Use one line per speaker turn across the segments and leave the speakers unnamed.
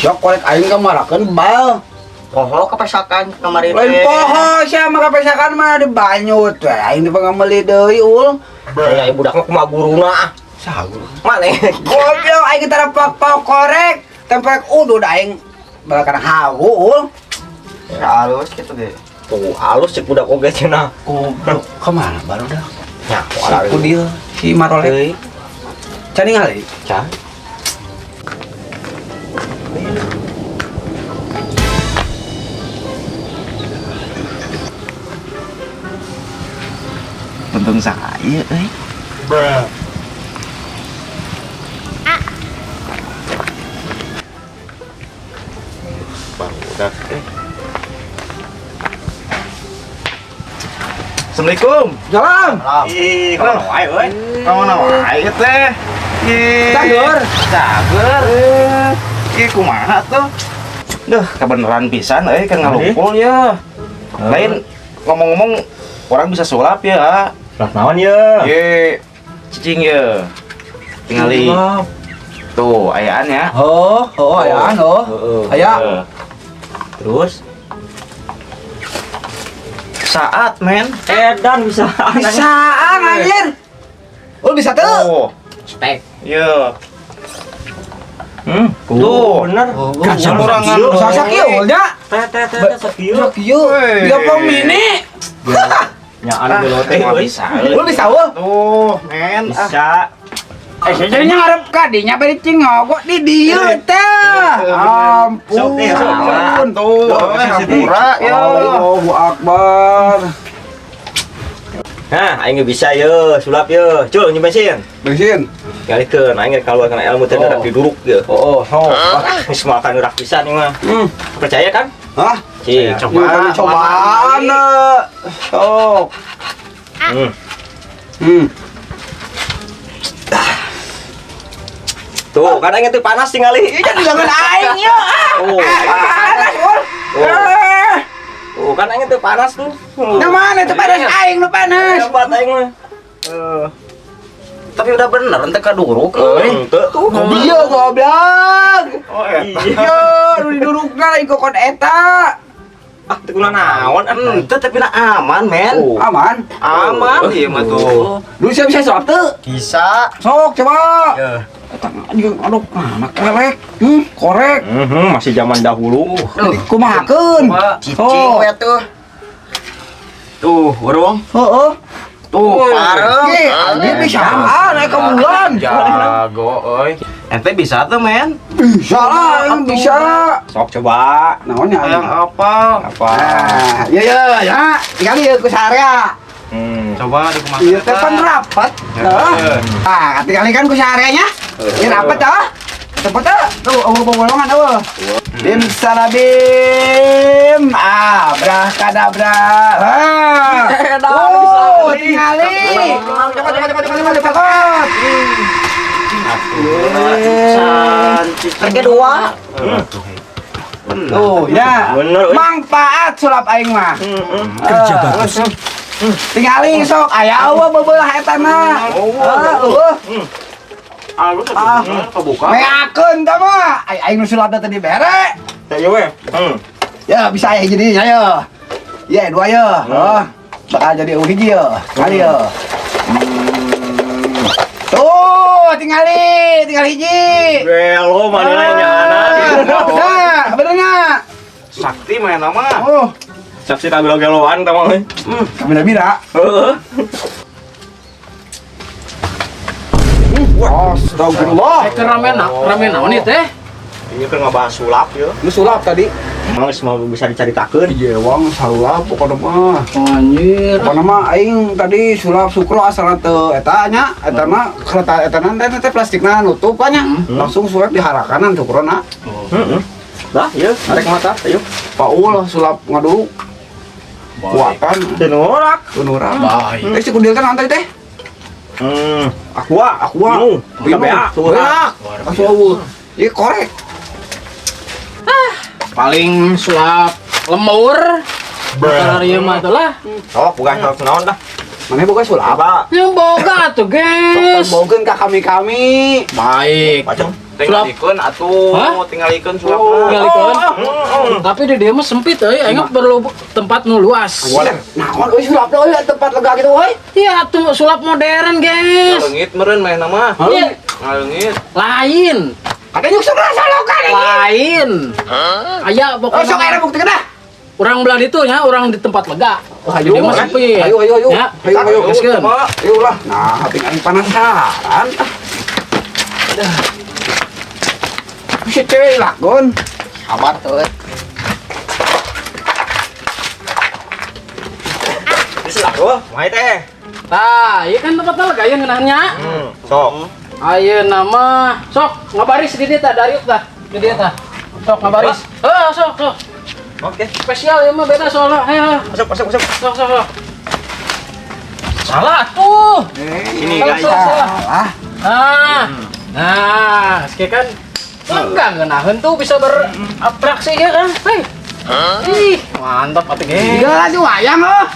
Siap korek aing kamarakeun bal.
Poho kapesakan kamari teh.
Lain poho sia mah kapesakan mah di banyut we. Aing di pangameli deui ul.
Ya budak mah kumaha guruna ah.
Saha guru?
Maneh.
Goblok aing tara pak korek, templek udud aing balakan hawu ul.
Ya halus gitu ge. Tuh halus cek budak oge cenah.
Goblok kemana baru dah?
Nya,
Si Kudil, si Marolek.
Deui.
Can ningali.
Can.
Untung saya euy. Barudak eh. Assalamualaikum.
Salam.
Ih, kemana wae euy?
Kamana wae teh? Ih.
Cager.
Cager. Ih, kumaha tuh? Duh, kebeneran pisan euy keur ngalumpul ya. Lain ngomong-ngomong orang bisa sulap ya.
Lah naon ye?
Ye, cicing ye. Tingali. Tuh, ayaan ya.
Oh, oh, ayaan oh. Aya.
Terus
Saat, men.
edan bisa.
Bisaan anjir. Ul bisa tuh.
Oh,
Stek.
ye.
Tuh, bener.
Kurangan.
Sasa kieu nya.
Teh teh teh teh sakieu.
Sakieu. Dia pong mini.
Nya anu geuleuh teh
Mah
euy.
bisa. euy.
Ul bisa ul.
Tuh, men. Ah.
Bisa.
Jadinya ngarep ka dinya bari cingogok di dieu teh. Ampun.
Sok, eh, sok,
sok. Tuh, eh, hampura ya.
Allahu Akbar.
Nah, aing ge bisa ye, sulap ye. Cul, nyi bensin.
Bensin.
Ngalikeun aing ge kaluar kana ilmu teh
Oh.
rak diduruk ye.
Oh, oh, sok.
Geus makan rak pisan ieu mah. Percaya kan?
Hah?
Cik.
Coba.
Cobaan. Sok.
Tuh, kan aing teh panas tingali.
Ini jadi lengan aing ya.
Oh.
Panas, ul.
Oh. Tuh, kan aing teh panas tuh.
Nah mana itu panas aing nu panas.
Hebat aing mah.
Tapi udah bener ente kaduruk euy.
Henteu tuh.
Iya goblok.
Oh, eh.
Iya, nu didurukna lain kokon eta.
Ah, teu kuna naon ah.
Ente tapi na aman, men.
Oh.
Aman.
Aman ieu mah tuh.
Lu siap bisa sulap teu?
Bisa.
Sok coba.
Ya.
Eta anjing aduh mana kelek. Korek.
Masih zaman dahulu.
Kumahakeun?
Cicing we tuh. Tuh, urung.
Heeh.
Tuh, pareng.
Ye, anjing bisa naik ke bulan.
Jago euy. Ente bisa tuh, men.
Bisa lah, aing bisa.
Sok coba.
Naonnya aing?
Hayang apa?
Apa?
Nah, ya ya ya, tinggal ieu ku sarea.
Coba dikumaha.
Ieu teh pan rapat. Ah, tinggal kan ku sareanya. Ieu rapat tah. Tempat teh. Tuh, eueuh bolongan eueuh. Bim salabim. Abracadabra. Ah. Oh, tingali. Coba coba coba coba coba coba.
Harga dua.
Tuh, ya.
Bener, euy.
Manfaat sulap aing mah. Kerja bagus. Tingali sok aya eueuh beubelah eta mah. Eueuh.
Alus
Ah.
kebuka.
Meakeun tah mah. Ai aing nu sulap teh dibere.
Ya ieu we.
Ya bisa aya jadi ya. Ya dua ya. Oh, bakal jadi eueuh hiji ya. Kali ya. Tuh, tingali, tinggal hiji.
Gelo mana nyana.
Nah, bener nggak?
Sakti main nama.
Oh,
Saksi tak gelo-geloan tah mah.
kabina-bina.
Heeh.
Astagfirullah.
Eh, rame naon ieu teh?
Ini kan ngebahas sulap ya.
Lu sulap tadi?
Emang semua bisa dicaritakeun.
Jewang sulap pokoknya mah.
Anjir.
Pokoknya mah aing tadi sulap sukro asalna teu eta nya, eta mah kereta eta na teh plastikna nutup nya. Langsung sulap diharakanan sukrona.
Heeh. Dah, ieu arek mata, ayo.
Paul sulap ngaduruk. Kuatan
Teu norak.
teu
Baik.
Eh si kudil kan tadi teh.
Aqua,
Aqua.
Minum. Beak,
Beak. Langsung eueuh. Ieu korek.
Paling sulap lemur. Kalau ieu mah tuh lah.
Sok, bukan sok naon dah.
Mana boga sulap?
Apa?
Yang boga tuh, guys.
Sok bogeun ka kami-kami.
Baik.
Macam.
Tinggalikeun atuh, tinggalikeun sulapna.
Tinggalikeun. Tapi di dieu mah sempit euy, aing perlu tempat nu luas.
Naon euy sulap euy tempat lega gitu euy.
Iya tuh sulap modern, guys.
Ngaleungit meureun manehna mah.
Iya.
Ngaleungit.
Lain.
Ada nyuk sok salokan anjing.
Lain. Aya
Oh, sok
pokoknya.
era buktikeun dah.
Urang belah ditu nya, urang di tempat lega.
Oh, ayo,
Di dieu mah sempit.
Ayo, ayo, ayo.
Ya.
Ayo, ayo.
Gaskeun.
Ayo lah. Nah, hati aing penasaran. Si cewek lakon.
Sabar tuh.
Bisa tuh, mai teh.
Tah, ieu kan tempatna lega ieu ngeunahnya.
Sok.
Ayeuna mah sok ngabaris di dieu tah dariuk tah. Di dieu tah. Sok ngabaris. Heuh, sok sok.
Oke.
Spesial ieu mah beda soalnya. Ayo, ayo.
Masuk, masuk, masuk.
Sok sok sok. Salah tuh.
Sini
Salah,
guys.
salah, salah.
Ah,
Nah. Nah, sekian kan lega ngeunaheun tuh bisa beratraksi ya kan. Hei. Ih, mantap atuh ge.
Gila di wayang oh.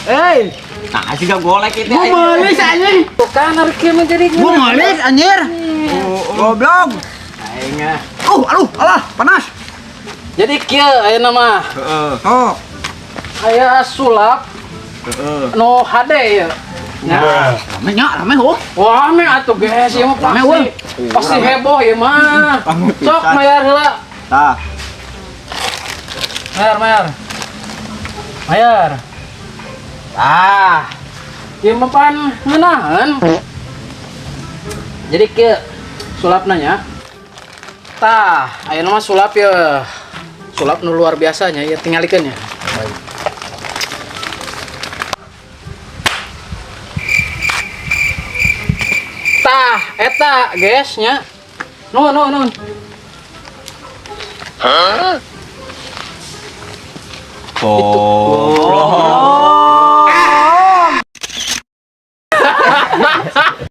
Hei,
Nah, sih gak golek itu.
Gua melis anjing.
tuh kan harus kieu mah jadi.
Gua melis anjir. Goblok.
Aing ah.
Aduh, alah, panas.
Jadi kieu ayeuna mah.
Heeh. Sok.
Aya sulap. No HD ya. Nah,
Rame nya, rame oh.
wah rame atuh guys, ieu mah
Rame,
pasti.
weh.
Pasti heboh ieu mah. Sok mayar heula.
Tah.
Mayar, mayar. Mayar. Ah. Ieu mah pan ngeunaheun. Jadi kieu sulapna nya. Tah, ayeuna mah sulap ye. Sulap nu luar biasanya ya tingalikeun ya. Tah, eta guys nya. Nuhun, nuhun, nuhun.
Oh.